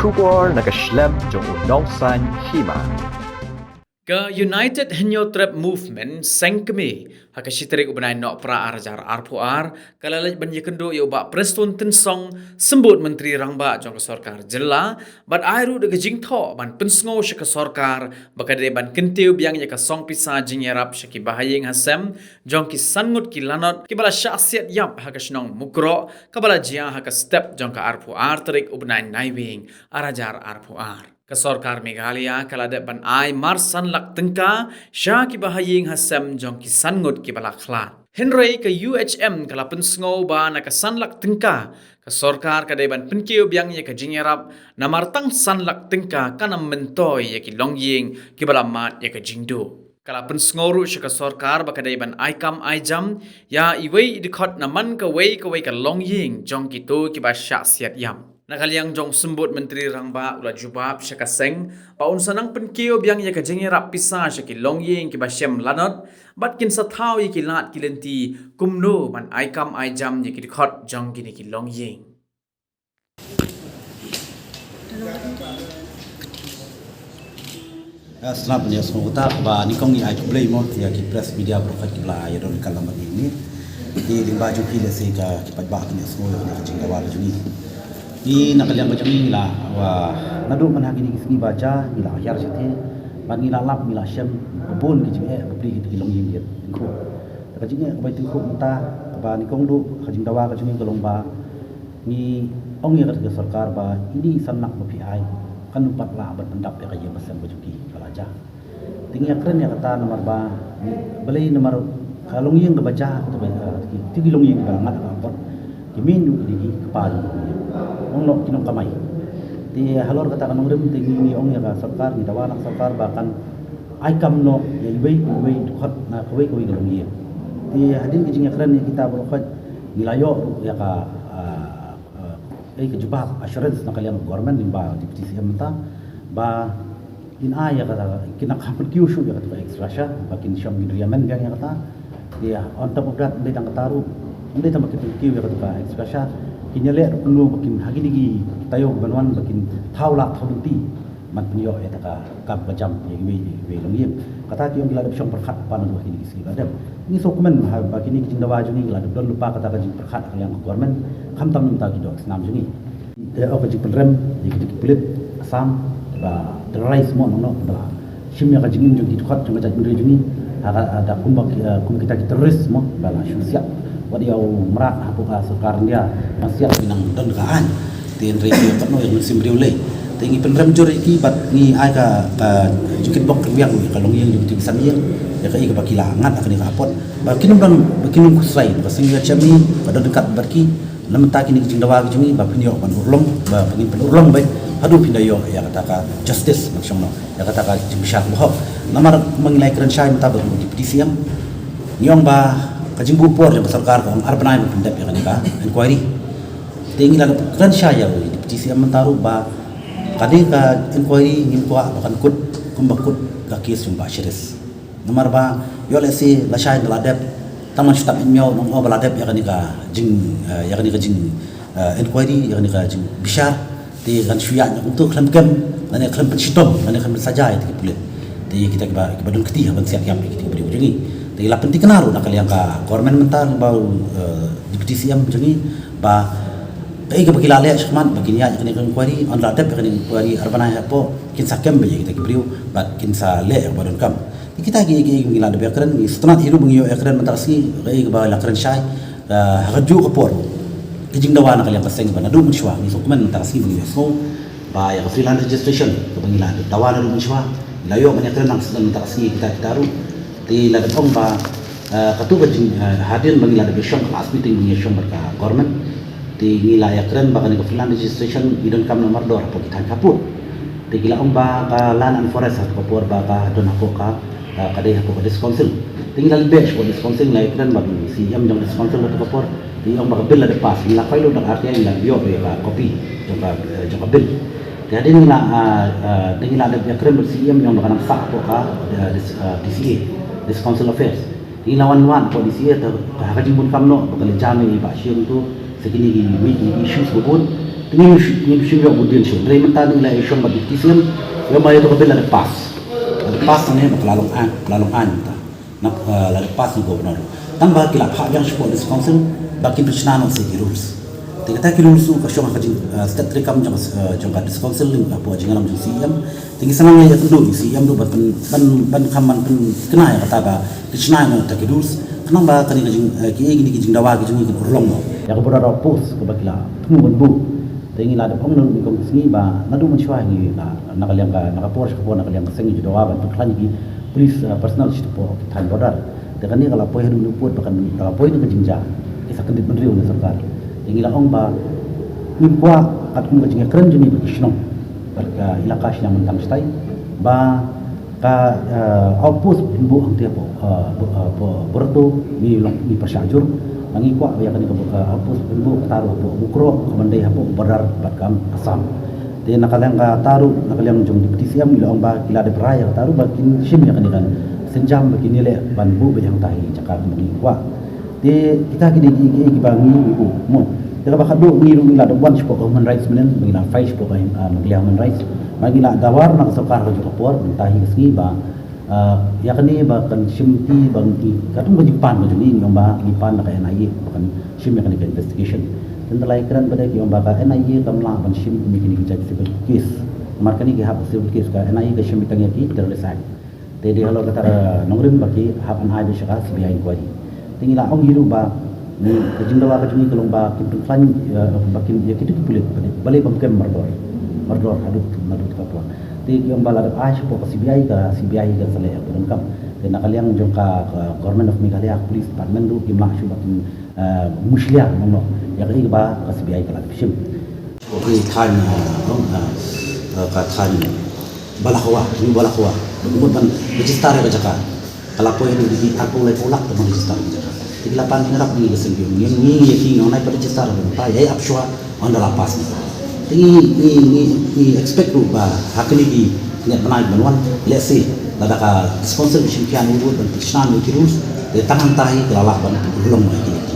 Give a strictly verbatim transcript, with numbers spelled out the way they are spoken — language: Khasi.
Khubor na ka shlem jong u Nongsaiñ Hima. Ka United Hynñiewtrep Movement seng kmie ha ka shi tarik u bnai Nohprah ar hajar arphew ar ka la leit ban ïakynduh ïa u Bah Prestone Tynsong, Symbud Myntri Rangbah jong ka sorkar jylla, bad ai ruh da ka jingthoh ban pynsngew sha ka sorkar ba ka dei ban kyntiew biang ïa ka song pisa jingïarap sha ki bahaïing hasem jong ki san ngut ki lanot kiba la shah siat ïap ha ka shnong Mukroh, kaba la jia ha ka step jong ka arphew ar tarik u bnai Naiwieng ar hajar arphew ar. Ka sorkar Meghalaya ka la dep ban ai mar san lak tyngka sha ki bahaïing hasem jong ki san ngut kiba la khlad. Hynrei ka U H M ka la pynsngew ba na ka san lak tyngka, ka sorkar ka dei ban pynkiew biang ïa ka jingïarap, namar tang san lak tyngka kan ym myntoi ïa ki longïing kiba la mad ïa ka jingduh. Ka la pynsngew ruh sha ka sorkar ba ka dei ban ai kam ai jam ïa iwei i dkhot na man kawei kawei ka longïing jong kito kiba shah siat ïap. Na ka liang jong u Symbud Myntri Rangbah u la jubab sha ka seng ba un sa nang pynkiew biang ïa ka jingïarap pisa sha ki longïing kiba shem lanot, bad kin sa thaw ïa ki lad ki lynti kumno ban ai kam ai jam ïa ki dkhot jong kine ki longïing. Sngap ïa sngap uta ba nyngkong ngi ai khublei mo ïa ki press media baroh ki ba la ïa don ka lam ni. Ki lyngba jong ki lehse ka ki paidbah kin ïa sngap ïa ka jingdawa ka jong ngi. Ngi na ka liang ka jong ngi la wa naduh mynha kine ki sngi ba jia ngi la hiar shatei. Ba ngi la lap ngi la shem ba bun ki jingeh ba pli ki longïing ki tyngkhuh. Ka jingeh ka bai tyngkhuh mynta kaba nyngkong duh ka jingdawa ka jong ngi ka long ba ngi ong ïa ka sorkar ba ine i san lak ba phi ai kan ym pat lah ban pyndap ïa ka ïing ba sem ka jong ki ka la jia. Te ngi ïakren ïa kata namar ba balei namar ka longïing kaba jia te ba ki te ki longïing kiba la ngat ka port ki mih duh ki dei ki kpa jong ka longïing. Ong noh ki nongkamai. Te halor kata ka nongrim te ngi ong ïa ka sorkar ngi dawa na ka sorkar ba kan ai kam noh ïa iwei pa iwei dkhot na kawei kawei ka longïing. Te hadien ka jingïakren ïa kita baroh ngi la ïoh ruh ïa ka ei ka jubab assurance na ka liang ka government lyngba Deputy C M mynta ba kin ai ïa kata kin nang kham pynkiew shuh ïa kata ka ex gratia ba kin shong kin riamen biang ïa kata. Ïa on top of that ym dei tang kata ruh ym dei tang ba kin pynkiew ïa kata ka ex gratia kin ïaleh ruh kumno ba kin ha kine ki taïew ban wan ba kin thaw lad thaw lynti ban pynïoh ïa kata ka kam ka jam ïa kiwei kiwei longïing. Kata ki ong ki la dep shong pyrkhat pan naduh kine ki sngi ba dep. Ngi sngewkmen ha ba kine ki jingdawa jong ngi ki la dep don lypa kata ka jingpyrkhat ha ka liang ka government khamtam mynta ki doh ki snam jong ngi. Te ïa ka jingpynrem ïa ki pulit Assam ba terrorize mo nongno ba la shim ïa ka jingim jong ki dkhot jong ka jaitbynriew jong ngi ha ka da kumba kum kita ki terrorist mo ba la shu siat wat ïa u mrad hapoh ka sorkar India ba siat ki nang don ka aiñ. Te hynrei ki ïa katno ïa ka mynsiem briew lei. Te ngi pynrem jur ïa ki bad ngi ai ka ka jingkitbok kyrwiang ïa ka longïing jong ki san ïing ïa kaei kaba ki la ngat ha kane ka apot ba kin ym don ba kin ym khuslai ba ka seng ïa shami ba don ryngkat bad ki. Na mynta kine ki jingdawa ki jong ngi ba phin ïoh ban urlong ba phin pynurlong beit haduh phin da ïoh ïa kata ka justice ban shong noh ïa kata ka jingbishar kaba hok. Namar ma ngi la ïakren shai mynta bad u Deputy C M ngi ong ba ka jingbuh por jong ka sorkar ka ong ar bnai ban pyndep ïa kane ka inquiry. Te ngi la kren shai ïa u Deputy C M mynta ruh ba ka dei ka inquiry ngim kwah ba kan kut kumba kut ka case jong Bah Shiris. Namar ba ïoh lehse lashai ba la dep tang man shu tap miaw nong o ba la dep ïa kane ka jing ïa kane ka jing inquiry ïa kane ka jingbishar. Te kan shu ïaid na kumto khlem kem lane khlem pynshitom lane khlem pynsaja ïa ki pulit. Te ïa kita kiba kiba don kti ha ban siat ïam ïa kita kiba dei jong ngi. Te la pynthikna ruh na ka liang ka government mynta ba u Deputy C M jong ngi ba kaei kaba ki la leh shakhmat ba kin ïaid ïa kane ka inquiry, yn la dep ïa kane ka inquiry ar bnai hapoh kin sa kem ba ïa kita ki briew bad kin sa leh ïa kaba donkam. Kita ki ki ngi la dep ïakren ngi sngewtynnat hi ruh ba ngi ïoh ïakren mynta ka sngi kaei kaba la kren shai ha kajuh ka por. Ka jingdawa na ka liang ka seng ba naduh mynshuwa ngi sngewkmen mynta ka sngi ba ngi ïohsngew ba ïa ka freelance registration kaba ngi la dep dawa naduh mynshuwa ngi la ïoh ban ïakren nang sdang mynta ka sngi kita kita ruh. Te la dep ong ba katu ka jing hadien ba ngi la dep ïashong ka last meeting ba ngi ïashong bad ka government. Te ngi la ïakren ba kane ka freelance registration ngi donkam na mardor hapoh ki thaiñ khappud. Te ki la ong ba ka Land and Forest ha ka por ba ka don hapoh ka ka dei hapoh ka District Council. Te ngi la leit beh sha ka District Council ngi la ïakren bad u C E M jong ka District Council ha ka por. Te ngi ong ba ka bill la dep pass ngi la khoi lut na ka R T I ngi la ïoh ïa ka copy jong ka jong ka bill. Te hadien ngi la te ngi la dep ïakren bad u C E M jong ka nang sah hapoh ka D C A District Council Affairs. Te ngi la wan wad hapoh D C A te ha ka jingbun kam noh ba ka la jam ïa i Bah Shiem tu sa kine ki mih ki issues ba bun. Ngim shym ïoh bud dien shuh. Hynrei mynta ngi la ïashong bad Deputy C M, ïa ma ïa to ka bill la dep pass. La dep pass nangne ba ka la long aiñ, la long aiñ mynta. Nap, eh, la dep pass na governor. Tang ba ki la phah biang shapoh District Council ba kin pynshna noh sa ki rules. Te kata ki rules ruh ka shong ha ka jing, eh, state treikam jong, eh, jong ka District Council, eh, hapoh jingïalam jong C E M. Te ngi sngewbha ïa kynduh ïa C E M ruh ban pyn, ban, ban kham ban pynthikna ïa kata ba ki shna noh ta ki rules. Khnang ba kane ka jing, eh, ki, kine ki jingdawa ki jong ngi kin urlong noh. Ïa ka border outpost kaba ki la thmu ban buh. Te ngi la dep ong na ruh nyngkong ka sngi ba naduh mynshuwa ngi la, na ka liang ka, na ka por sha ka por, na ka liang ka seng ngi ju dawa ban pynkhlaiñ ki police, eh, personnel shapoh ki thaiñ border. Te kane ka la poi haduh nukput ba kan, ka la poi na ka jingjia. Ki sa kyndit bynriew na sorkar. Te ngi la ong ba ngim kwah katkum ka jingïakren jong ngi bad ki shnong, bad ka ilaka shiliang Myntang shatai, ba ka, eh, outpost ban buh hangtei hapoh, eh, bu-, eh, bu-, Barato, ngi long ngi pyrshah jur. Ba ngi kwah ba ïa kane ka bu-, eh, outpost ban buh kata ruh hapoh Mukroh, ka ban dei hapoh border bad ka Assam. Te na ka liang kata ruh, na ka liang jong Deputy C M ngi la ong ba ki la dep rai ïa kata ruh ba kin shim ïa kane ka sienjam ba kin ïaleh ban buh beit hangta ha ki jaka kumba ngi kwah. Te kita ki dei ki, ki, kiba ngi, ngi buh mo. Te kaba khatduh ngi ruh ngi la dep wan shapoh ka Human Rights mynnin, ba ngi la file shapoh ka, ah, Meghalaya Human Rights. Ba ngi la dawa na ka sorkar ka jong ka por, mynta hi ka sngi ba, ah, ïa kane ba kan shim ti ba ngi, katkum ka jingpan ka jong ngi, ngi ong ba ngi pan da ka N I A ba kan shim ïa kane ka investigation. Te ynda la ïakren ba dei ki ong ba ka N I A kam lah ban shim ïa kine ki jait civil case. Namar kane ki hap civil case, ka N I A ka shim tang ïa ki Terrorist Act. Te dei halor kata ka nongrim ba ki hap ban ai beit sha ka C B I inquiry. Te ngi la ong hi ruh ba, ngi, ka jingdawa ka jong ngi ka long ba kin pynkhlaiñ, eh, ba kin ïa kito ki pulit ba dei, balei bym kem mardor. Mardor haduh, haduh ka por. Te ki ong ba la dep ai shapoh ka C B I, ka C B I kan sa leh ïa ka donkam. Te na ka liang jong ka, ka Government of Meghalaya Police Department ruh kim lah shuh ba kin, eh, mushlia nongno ïa kaei kaba ka C B I ka la dep shim. Ki thaiñ, eh, ong, eh, eh, ka thaiñ Balakhwa, New Balakhwa. Ba mut ban register ïa ka jaka. Ka la poi haduh ki arphew laiphew lak ban register ïa ka jaka. Te ki la pan ïarap ïa ngi ka seng ki ong, ngi, ngi ïa ki nang nai pat register ban pa ïa ap shuwa ynda la pass. Te ngi, ngi, ngi, ngi expect ruh ba ha kine ki miet bnai ban wan, let's say, lada ka District Council ba shim khia ruh ban pynshna ïa ki rules, te tang hangta hi ka la lah ban pynlong ïa ki.